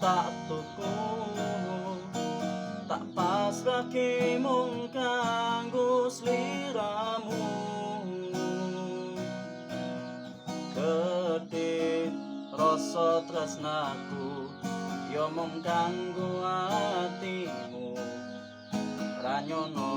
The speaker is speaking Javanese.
tak tuku, tak pasrahke mung kanggo sliramu. Gedhe rasa tresnaku ya mung kanggo atimu, ra nyono